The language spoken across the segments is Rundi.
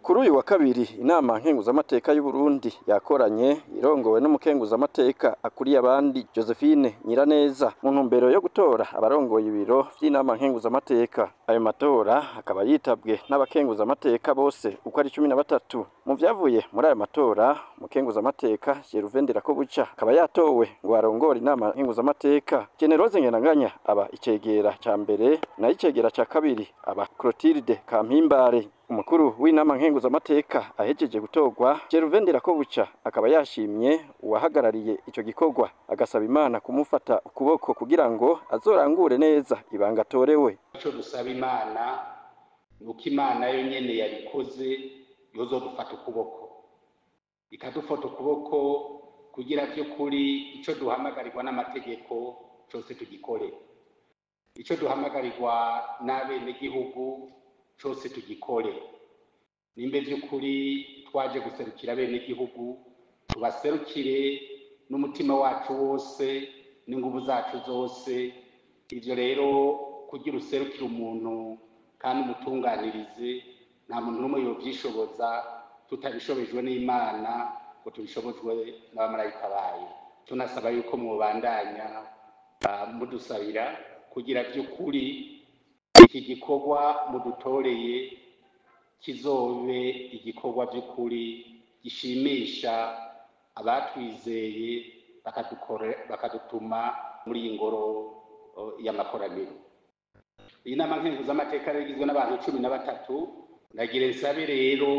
Kuri uyu wa kabiri, inama nkenguzamateka y'u Burundi yakoranye irongowe n'umukenguzamateka akuriye abandi, Josephine Nyiraneza, mu ntumbero yo gutora abarongoye ibiro vy'inama nkenguzamateka. Ayo matora akaba yitabwe n'abakenguzamateka bose uko ari 13. Mu vyavuye muri ayo matora, umukenguzamateka Gervais Ndirakobuca akaba yatowe ngo arongore inama nkenguzamateka, Generose Ngenanganya aba icegera ca mbere, nayo icegera ca kabiri aba Clotilde Kampimbare. Umukuru w'inama nkenguzamateka ahejeje gutorwa, Gervais Ndirakobuca, akaba yashimye uwahagarariye ico gikorwa, agasaba Imana kumufata ukuboko kugira ngo azorangure neza ibanga atorewe. Ico dusaba Imana nuko Imana yo nyene yabikoze yozodufata ukuboko, ikadufata ukuboko kugira vy'ukuri ico duhamagarirwa n'amategeko cose tugikore, ico duhamagarirwa n'abenegihugu cose tugikore. Nimbe vy'ukuri twaje guserukira abenegihugu, tubaserukire n'umutima wacu wose n'inguvu zacu zose. Ivyo rero, kugira userukire umuntu kandi umutunganirize, nta muntu n'umwe yovyishoboza tutabishobejwe n'Imana ngo tubishobojwe n'abamarayika bayo. Tunasaba yuko mwobandanya mudusabira kugira vy'ukuri iki gikorwa mudutoreye kizobe igikorwa by'ukuri gishimisha abatwizeye bakadutuma muri iyi ngoro y'amakoraniro. Iyi nama nkenguzamateka rero igizwe n'abantu 13. Ndagira nsabe rero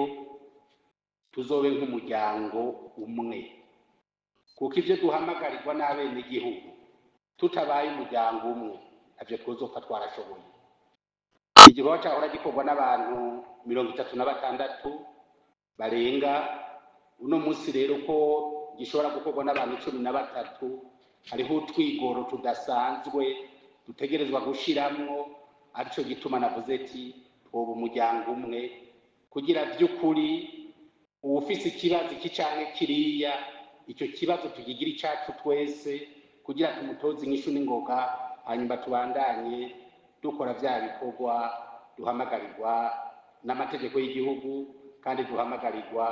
tuzobe nk'umuryango umwe, kuko ivyo duhamagarirwa n'abenegihugu, tutabaye umuryango umwe ntavyo twozopfa twarashoboye. Igikorwa cahora gikorwa n'abantu 36 barenga, uno munsi rero ko gishobora gukorwa n'abantu 13, hariho utwigoro tudasanzwe dutegerezwa gushiramwo. Arico gituma navuze ati twoba umuryango umwe, kugira vy'ukuri uwufise ikibazo iki canke kiriya, ico kibazo tukigira icacu twese, kugira tumutoze inyishu n'ingoga, hanyuma tubandanye dukora vya bikorwa duhamagarirwa n'amategeko y'igihugu kandi duhamagarirwa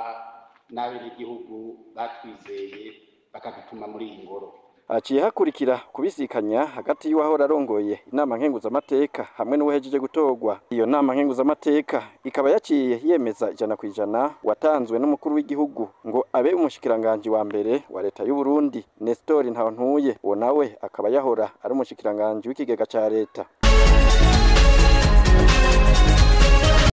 n'abenegihugu batwizeye bakadutuma muri iyi ngoro. Haciye hakurikira kubisikanya hagati y'uwahora arongoye inama nkenguzamateka hamwe n'uwahejeje gutorwa. Iyo nama nkenguzamateka ikaba yaciye yemeza 100% watanzwe n'umukuru w'igihugu ngo abe umushikiranganji wa mbere wa leta y'u Burundi, Nestor Ntahontuye. Uwo nawe akaba yahora ari umushikiranganji w'ikigega ca leta.